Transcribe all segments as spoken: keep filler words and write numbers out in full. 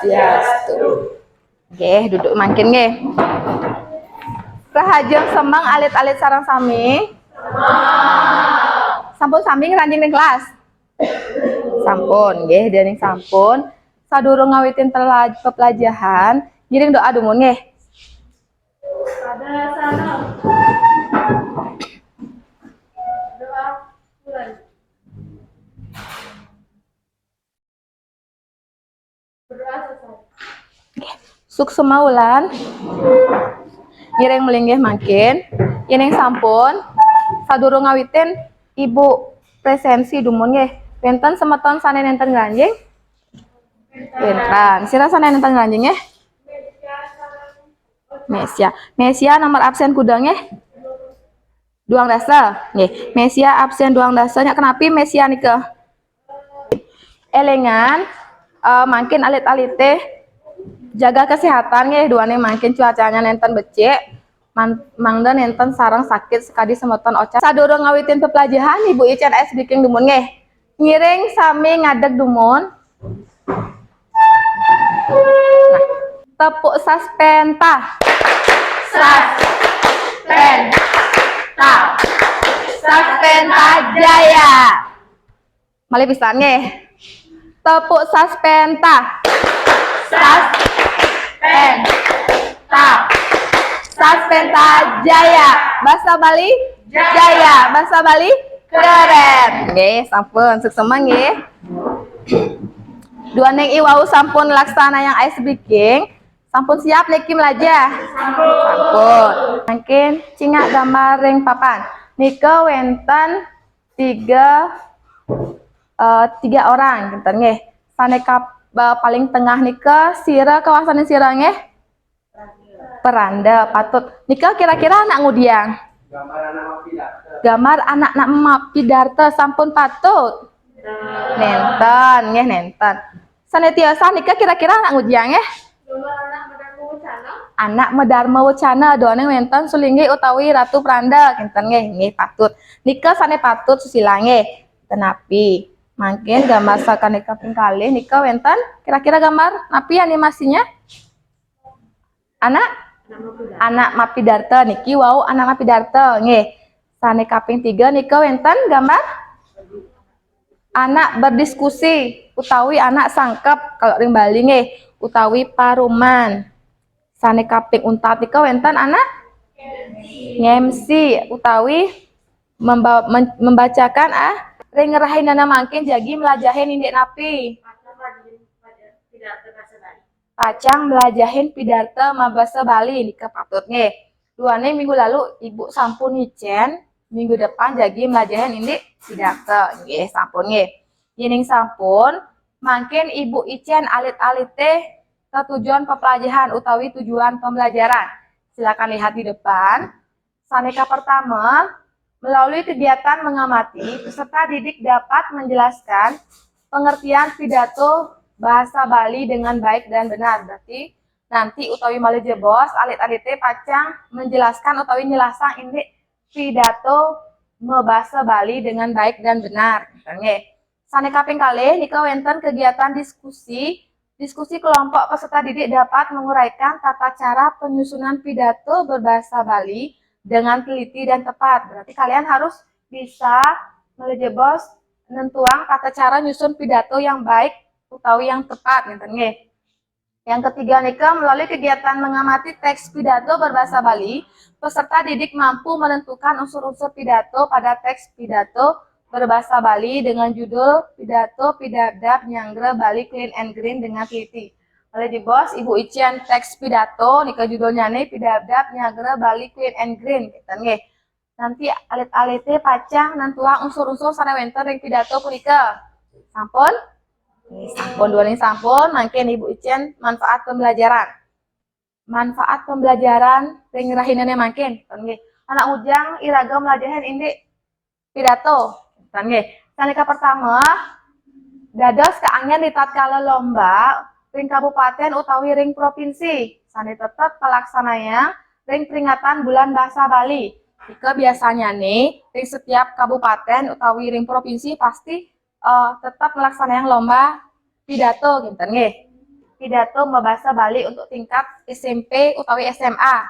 Swastiastu. Nggih, duduk mangkin nggih. Rahajeng semeng alit-alit sareng sami. Sampun sami ngranjing ring kelas? Sampun, nggih, dening sampun. Sadurung ngawitin pela-, pepelajahan, ngiring doa dumun nggih. Pada sana. Doa bulan. Suksma Wulan. Ngiring melinggih mangkin. Yening sampun, sadurung ngawitin Ibu presensi dumun nggih. Wenten semeton sane nenten ngranjing? Wenten. Sira sane nenten ngranjing nggih? Mesia. Mesia nomor absen kuda nggih? Duang dasa. Nggih. Mesia absen duang dasa. Nya kenapi Mesia nika? Elingan, eh, mangkin alit-alite jaga kesehatan nggih, duaning mangkin cuacanya nenten becik, man-, mangda nenten sareng sakit sakadi semeton Ocan. Sadurung ngawitin pepelajahan, Ibu Icen ice breaking dumun nggih. Ngiring sami ngadeg dumun. Nah, tepuk saspenta. Saspenta. Saspenta jaya. Malih pisan nggih. Tepuk saspenta. Saspenta. Saspenta jaya. Basa Bali? Jaya. Basa Bali? Keren. Nggih, sampun. Suksma nggih. Duaning iwau sampun laksanayang ice breaking. Sampun siap niki melajah? Sampun. Sampun. Mangkin cingak gambar ring papan. Nika wenten tiga, eh, tiga orang, kinten nggih. Sane kap-, eh, paling tengah nika sira, kawasanin sira nggih? Peranda, patut. Nika kira-kira anak ngudiang? Gambar anak mapidarta. Gambar anak, anak mapidarta sampun patut. Nenten, nggih nenten. Sane tiasa nika kira-kira anak ngudiang nggih? Anak Medarma Wecana, duaning wenten Sulinggih utawi Ratu Peranda, kinten nggih, nggih patut. Nika sane patut susila nggih. Tenapi? Mangkin gambar sakadi kaping kalih nika wenten kira-kira gambar napi animasinya? Anak? Anak mapidarta niki wau anak mapidarta nggih. Sane kaping tiga nika wenten gambar anak berdiskusi utawi anak sangkep kalau ring Bali nggih, utawi paruman. Sane kaping untat nika wenten anak ngemsi utawi memba-, men-, membacakan ah ring rahinane mangkin jagi mlajahin indik napi? Pacang mlajahin pidarta mabasa Bali nika patut nggih. Duaning minggu lalu Ibu sampun ngicen, minggu depan jagi mlajahin indik pidarta nggih, sampun nggih. Yening sampun, mangkin Ibu icen alit-alite tetujon pepelajahan utawi tujuan pembelajaran. Silakan lihat di depan. Sane kapertama, melalui kegiatan mengamati, peserta didik dapat menjelaskan pengertian pidato bahasa Bali dengan baik dan benar. Berarti nanti utawi malih jebos, alit-alite pacang menjelaskan utawi nyelasang indik pidato mabasa Bali dengan baik dan benar. Nggih. Sane kaping kalih nika wenten kegiatan diskusi. Diskusi kelompok peserta didik dapat menguraikan tata cara penyusunan pidato berbahasa Bali dengan teliti dan tepat. Berarti kalian harus bisa malih jebos nentuang tata cara nyusun pidato yang baik utawi yang tepat, ngenten nggih. Yang ketiga nika, melalui kegiatan mengamati teks pidato berbahasa Bali, peserta didik mampu menentukan unsur-unsur pidato pada teks pidato berbahasa Bali dengan judul Pidato Pidabdab Nyanggra Bali Clean and Green dengan teliti. Malih jebos, Ibu icen teks pidato nika judulnyane Pidabdab Nyanggra Bali Clean and Green, ngenten nggih. Nanti alit-alite pacang nentuang unsur-unsur sane wenten ring pidato punika. Sampun? Nggih, sampun, duaning sampun, mangkin Ibu icen manfaat pembelajaran. Manfaat pembelajaran ring rahinane mangkin. Nggih. Anak ngujang iraga mlajahin indik pidato. Nggih. Sane kapertama, dados kaanggen ritatkala lomba ring kabupaten utawi ring provinsi. Sane tetep kalaksanayang ring peringatan Bulan Basa Bali. Nika biasanyane ring setiap kabupaten utawi ring provinsi pasti, eh, tetep nglaksanayang lomba pidato, ngenten nggih. pidato mabasa Bali untuk tingkat S M P utawi S M A.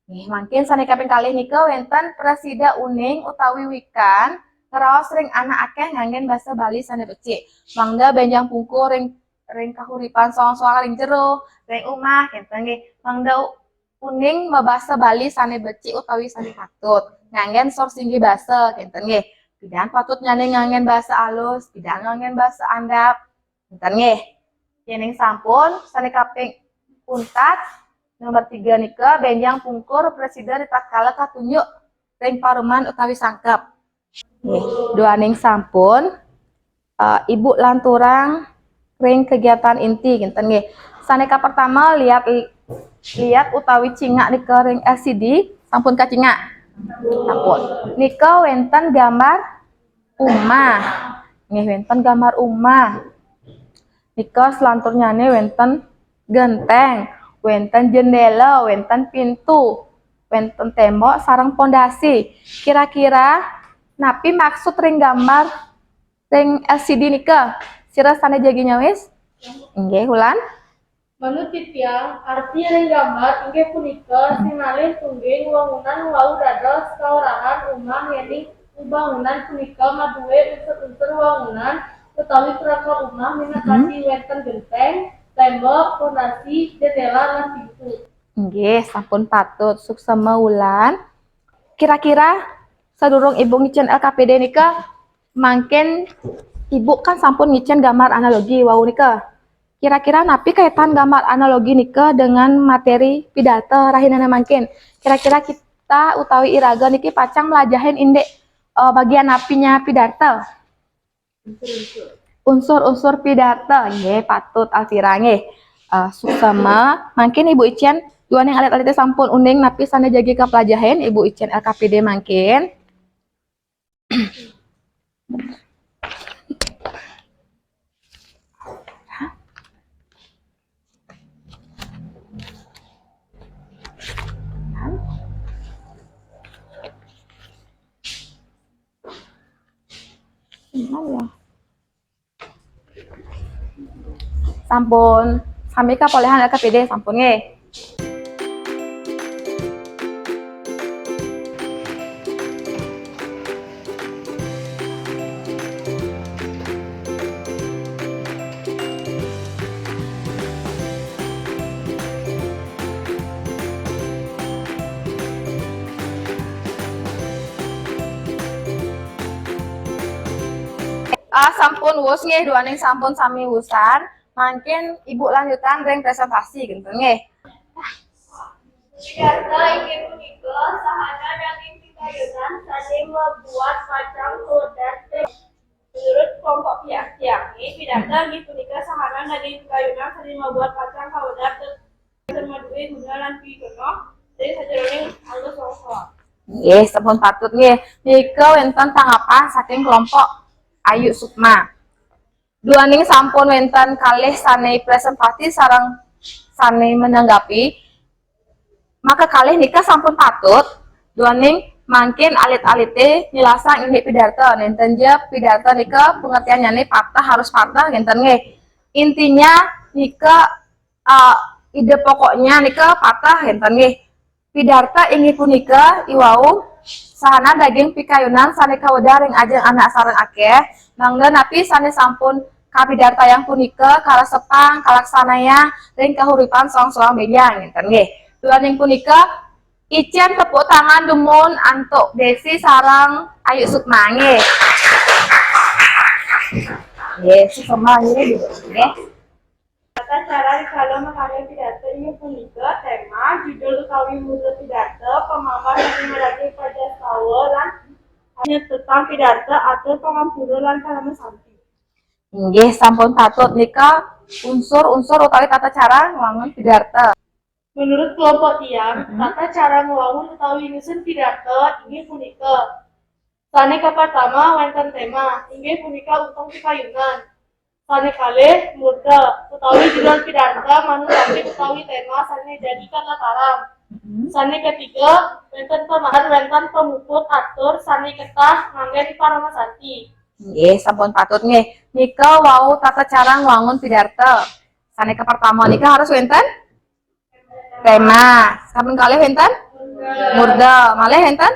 Nggih, mangkin sané kaping kalih nika wénten prasida uning utawi wikan ngraos ring anak akéh nganggén basa Bali sané becik. Mangda bénjang pungkur ring, ring kahuripan soang-soang ring jero, ring umah, kénten nggih. Mangda uning mabasa Bali sané becik utawi sané patut. Nganggén sor singgih basa, kénten nggih. Pidan patutnyané nganggén basa alus, pidan nganggén basa andap, kénten nggih. Yéning sampun, sané kaping untat, nomor tiga nika, bénjang pungkur prasida ritatkala katunjuk ring paruman utawi sangkep. Nggih, duaning sampun, eh, Ibu lanturang ring kegiatan inti, kénten nggih. Sané kapertama, lihat, lihat utawi cingak nika ring L C D, sampun kacingak? Sampun. Nika wénten gambar umah. Nggih, wénten gambar umah. Nika selanturnyané wénten genténg, wénten jendéla, wénten pintu, wénten témbok sareng pondasi. Kira-kira napi maksud ring gambar ring L C D nika? Sira sané jagi nyawis? Inggih, Wulan. Manut titiang, arti ring gambar inggih punika sinalih tungging wangunan wau dados kaorahan umah, yéning bangunan punika madué unsur-unsur wangunan utawi prakar umah minangkadi wénten genténg, témbok, pondasi, jendéla, lan pintu. Inggih, sampun patut. Suksema Wulan. Kira-kira sadurung Ibu ngicén L K P D nika, mangkin Ibu kan sampun ngicén gambar analogi wau nika. Kira-kira napi kaitan gambar analogi nika dengan materi pidarta rahinané mangkin? Kira-kira kita utawi iraga niki pacang mlajahin indik, eh, bagian napinya pidarta? Unsur-unsur pidarta, nggih, patut, Alvira, nggih. Eh, suksema, mangkin Ibu icén, duaning alit-alité sampun uning napi sané jagi kaplajahin, Ibu icén L K P D mangkin. Sampun sami kapolihan L K P D, sampun nggih. Ah, sampun wus nggih, duaning sampun sami wusan. Mangkin Ibu lanjutan ring presentasi, kénten nggih. Pidarta inggih punika sahana daging pikayunan sané mabuat pacang kawedar. Menurut kelompok tiang, tiangé, pidarta inggih punika sahana daging pikayunan sané mabuat pacang kawedar, madué guna lan pikenoh ring sajeroning alus soang-soang. Nggih, sampun patut nggih. Nika wénten tanggapan saking kelompok Ayu Sukma. Duaning sampun wénten kalih sané presentasi sareng sané menanggapi, maka kalih nika sampun patut, duaning mangkin alit-alité nyelasang indik pidarta, nénten ja pidarta nika pengertiannyané patah harus patah, kénten nggih. Intinya nika, eh, ide pokoknya nika patah, kénten nggih. Pidarta inggih punika iwau sahana daging pikayunan sané kawedar ring ajeng anak sareng akéh, mangda napi sané sampun kapidartayang punika karesepang, kalaksanayang ring kahuripan soang-soang bénjang, kénten nggih. Duaning punika, icén tepuk tangan dumun antuk Desi sareng Ayu Sukma nggih. Nggih, suksema nggih, nggih. Tata cara rikala makarya pidarta inggih punika téma, judul utawi murda pidarta, pamamah sané margi pajastawa, lan nyetetang pidarta, atur pangampura lan paramasanti. Inggih, sampun patut. Nika unsur-unsur utawi tata cara ngwangun pidarta. Menurut kelompok tiang, tata cara ngwangun utawi nyusun pidarta inggih punika. Sané kapertama wénten téma, inggih punika untung pikayunan. Sané kalih, murda utawi judul pidarta manut topik utawi téma sané dadi katatarang. Sané katiga, wénten pamahan, wénten pamuput atur sané ketah nganggén paramasanti. Nggih, sampun patut nggih. Nika wau tata cara ngwangun pidarta. Sané kapertama nika harus wénten téma. Sampun kalih wénten murda. Malih wénten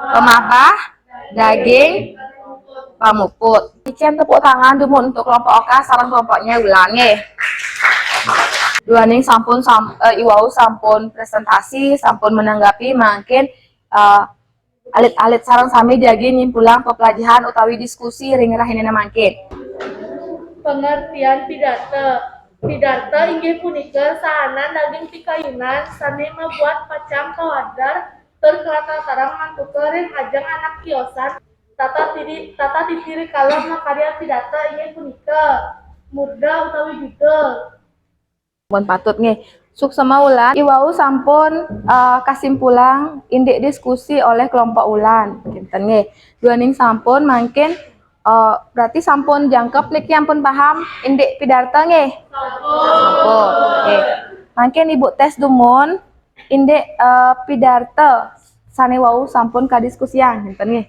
pemahbah, daging, pamuput. Icén tepuk tangan dumun untuk kelompok Oka sareng kelompoknya Wulan nggih. Duaning sampun sam, eh, iwau sampun presentasi, sampun menanggapi, mangkin eh, alit-alit sareng sami jagi nyimpulang pepelajahan utawi diskusi ring rahinané mangkin. Pengertian pidarta. Pidarta inggih punika sahanan daging pikayunan sané mabuat pacang kawadar tur kalatarang mantuka ring ajeng anak tiosan, tata titi, tata titi rikala makarya pidarta inggih punika murda utawi judul. Sampun patut nggih. Suksema Wulan, iwau sampun eh, kasimpulang indik diskusi oleh kelompok Wulan. Kinten nggih. Duaning sampun mangkin eh, berarti sampun jangkep niki, ampun paham indik pidarta nggih? Sampun. Nggih. Mangkin Ibu tes dumun indik eh, pidarta sané wau sampun kadiskusiang, kinten nggih.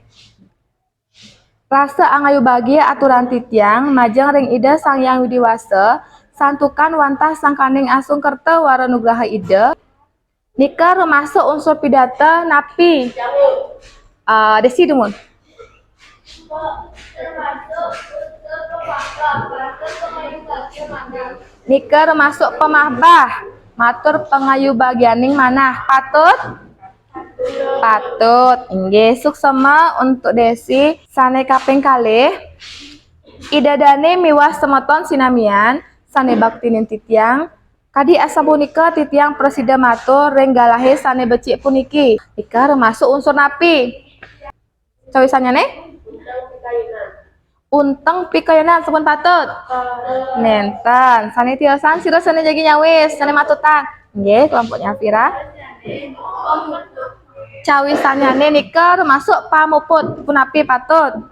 Rasa angayubagia aturan titiang majeng ring Ida Sang Hyang Widi Wasa, santukan wantah sangkaning asung kerta wara nugraha Ida. Nika rumasuk unsur pidarta napi? Ah, Desi dumun. Nika rumasuk pamahbah, matur pangayubagianing manah. Patut? Patut. Inggih, suksema untuk Desi. Sané kaping kalih, Ida Dané miwah semeton sinamian sané baktinin titiang, kadi asapunika titiang prasida matur ring galahé sané becik puniki. Nika rumasuk unsur napi? Cawisannyané? Unteng pikayunan, sampun patut? Nénten. Sané tiosan, sira sané jagi nyawis, sané matutan. Nggih, kelompoknya Alvira. Cawisannyané nika rumasuk pamuput. Punapi patut?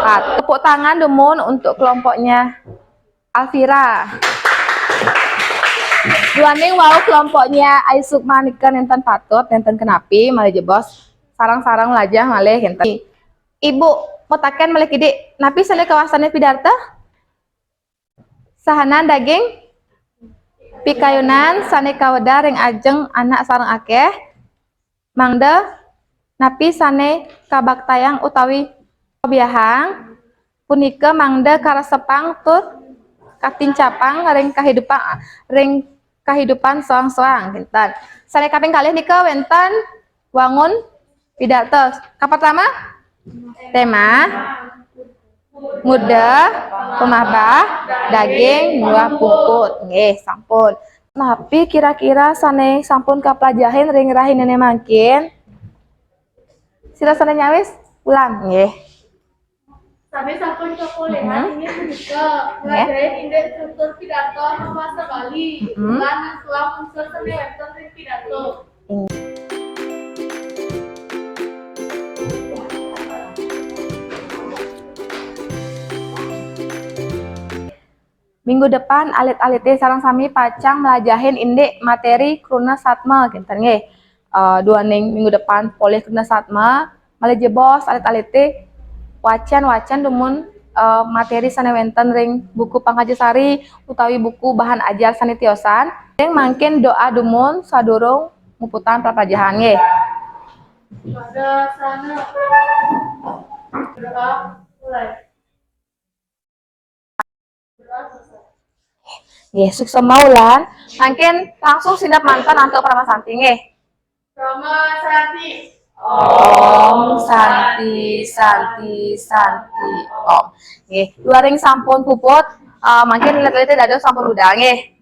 Patut. Tepuk tangan dumun untuk kelompoknya Alvira. Duaning wau kelompoknya Ai Sukma nika nénten patut, nénten kenapi, malih jebos sareng-sareng lajah malih kinten. Ibu, mataken malih kidik, napi sané kawastanin pidarta? Sahanan daging pikayunan sané kawedar ring ajeng anak sareng akéh, mangda napi sané kabaktayang utawi kabiahang, punika mangda karesepang tur katincapang ring kahidupan, ring kahidupan soang-soang, kinten. Sané kaping kalih nika wénten wangun pidarta. Kapertama, téma, murda, pamahbah, daging, miwah puput. Nggih, sampun. Napi kira-kira sané sampun kaplajahin ring rahinané mangkin? Sira sané nyawis, Wulan. Nggih. Sami sampun kapolehan. Mhm. Inggih punika, nggih, nglajahin indik struktur pidarta mawasta Bali, mhm, lan nangtulang unsur sané wénten ring pidarta. Minggu depan, alit-alité sareng sami pacang mlajahin indik materi Kruna Satma, kinten nggih. Eh, duaning minggu depan polih Kruna Satma, malih jebos alit-alité wacén-wacén dumun, eh, materi sané wénten ring buku Pangkajasari utawi buku bahan ajar sané tiosan. Ring mangkin doa dumun sadurung muputang praplajahan nggih. Pada sana. Doa mulai. Nggih, suksema Wulan. Mangkin langsung sineb manten antuk Parama Santi nggih. Parama Santi. Om Santi, Santi, Santi, Om. Nggih, duaning sampun puput, eh, mangkin alit-alité dados sampun budal nggih.